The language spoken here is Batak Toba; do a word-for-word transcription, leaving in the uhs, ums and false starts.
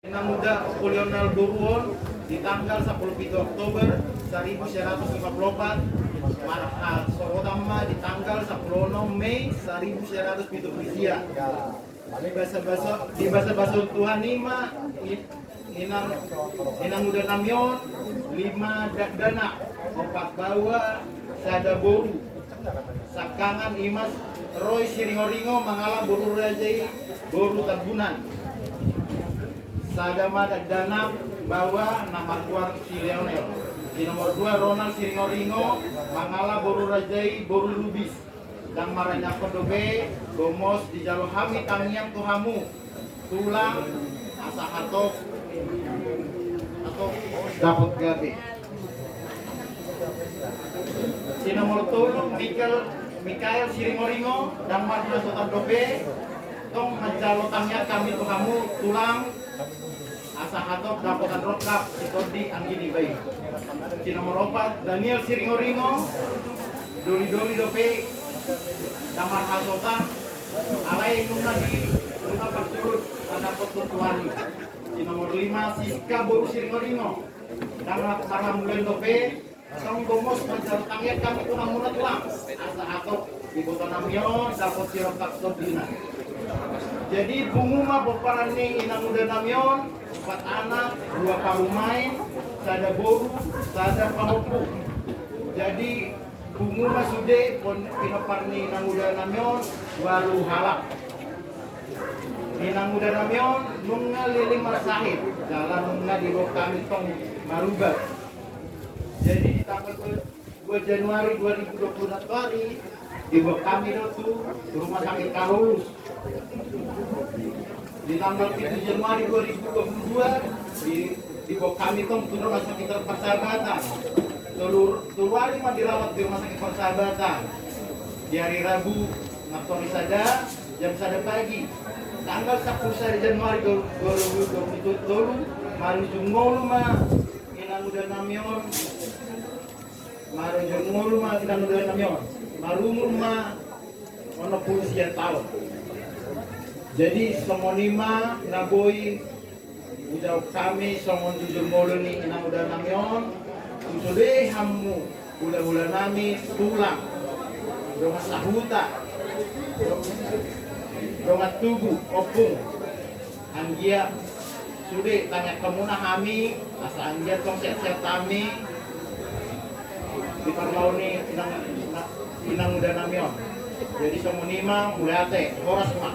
Inang Uda Opolional Boruon di tanggal sampulu pitu Oktober saribu sia ratus lima pulu opat, marhasorotan ma di tanggal sampulu onom Mei saribu sia ratus pitu pulu sia. Di basa-basa, di basa-basa Tuhan i ma i- Inang, Inang Uda nami on, lima dakdanak, opat baoa, sada boru. Sangkangan i ma Roy Siringoringo mangalap boru raja i, boru Tambunan. Sada ma dakdanak baoa na margoar si Leonel. Di nomor dua Ronald Siringoringo mangalap boru raja i, boru Lubis. Ndang maranyakhon dope, gomos dijalo hami tangiang tu hamu. Tulang, asa hatop, hatop dapot gabe. Si nomor tolu Mikael, Mikael Siringoringo, ndang marhasotan dope, tong manjalo tangiang hami tu hamu, tulang, asa hatop dapotan rongkap si tondi anggi ni bayu. Si nomor opat Daniel Siringoringo, doli-doli dope, ndang marhasotan, alai nunga di, nunga parsuhut mandapot tu Tuhan i. Si nomor lima Siska boru Siringoringo, ndang marhamulian dope, tong gomos manjalo tangiang hami tu hamuna tulang, asa hatop iboto nami on dapot si rongkap tondina. Jadi pungu ma pomparan ni Inang Uda nami on, opat anak, dua parumaen, sada boru, sada pahompu. Jadi pungu ma sude pon- pinompar ni Inang Uda nami on, ualu halak. Inang Uda nami on nunga leleng marsahit, jala nunga diboan hami tong marubat. Jadi di tanggal dua Januari dua ribu dua puluh satu ari, diboan hami do tu Rumah Sakit Karolus. Di tanggal pitu Januari dua ribu dua puluh dua, di, diboan hami tong tu Rumah Sakit Persahabatan. Tolu, tolu ari ma dirawat di Rumah Sakit Persahabatan. Di hari Rabu, mansori sada, jam sada pagi. Tanggal sampulu sada Januari dua ribu dua puluh tolu, marujung ngolu ma Inang Uda nami on, marujung ngolu ma Inang Uda nami on, marumur ma onom pulu sia taon. Jadi songon i ma na boi hujaha hami songon jujur ngolu ni Inang Uda nami on, tu sude hamu hula-hula nami, tulang, dongan sahuta, dongan tubu, ompung. Anggiat sude tangiangkonmuna hami, asa anggiat tong sehat-sehat hami di parlao ni Inang, Inang Uda nami on. Jadi songon i ma, mauliate, horas ma.